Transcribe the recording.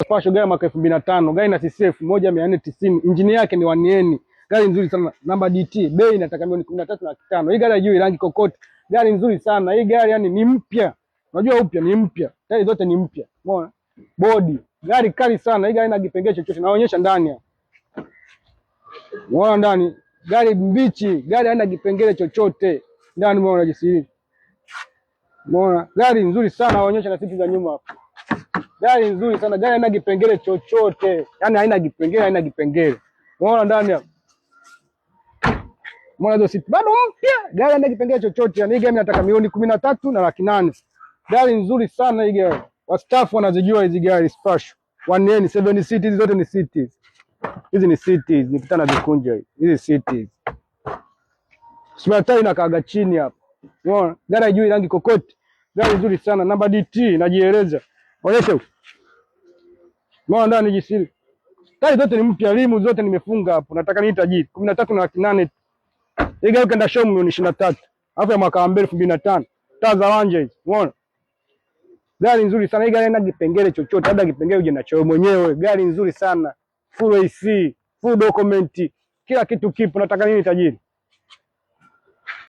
Spacio, gari mwaka 2005, gari na CC 1490, injini yake ni 1N. Gari nzuri sana, namba DT, bei nataka milioni 13 na laki 5. Hii gari haijui rangi kokote. Gari nzuri sana. Hii gari yani ni mpya. Unajua upya ni mpya. Gari zote ni mpya. Umeona? Bodi, gari kali sana. Hii gari haina kipengele chochote. Naonyesha ndani hapa. Umeona ndani? Gari mbichi, gari haina kipengele chochote. Ndani umeona jinsi ilivyo. Umeona? Gari nzuri sana, naonyesha na siti za nyuma hapa. Gari nzuri sana, gari haina kipengele chochote. Yaani haina kipengele, haina kipengele. Umeona ndani hapa? Umeona hizo siti bado mpya, gari haina kipengele chochote. Yaani hii gari nataka milioni 13 na laki 8. Gari nzuri sana hii gari. Wastaafu wanazijua hizi gari Spacio. 1N, 7 seat, hizi zote ni seats. Hizi ni seats, nikitana vikunja hizi. Hizi seats. Spare tire inakaaga chini hapa. Umeona? Gari haijui rangi kokote. Gari nzuri sana, namba DT najieleza. Onyesha huko. Umeona ndani jinsi. Gari zote ni mpya, rimu zote nimefunga hapo. Nataka niita tajiri. 13 na laki 8. Hii gari ukienda show milioni 23. Alafu ya mwaka wa mbele 2005. Taa za wanja hizi. Umeona? Gari nzuri sana. Hii gari haina kipengele chochote, labda kipengele uje nacho mwenyewe. Gari nzuri sana. Full AC, full document, kila kitu kipo. Nataka nini tajiri?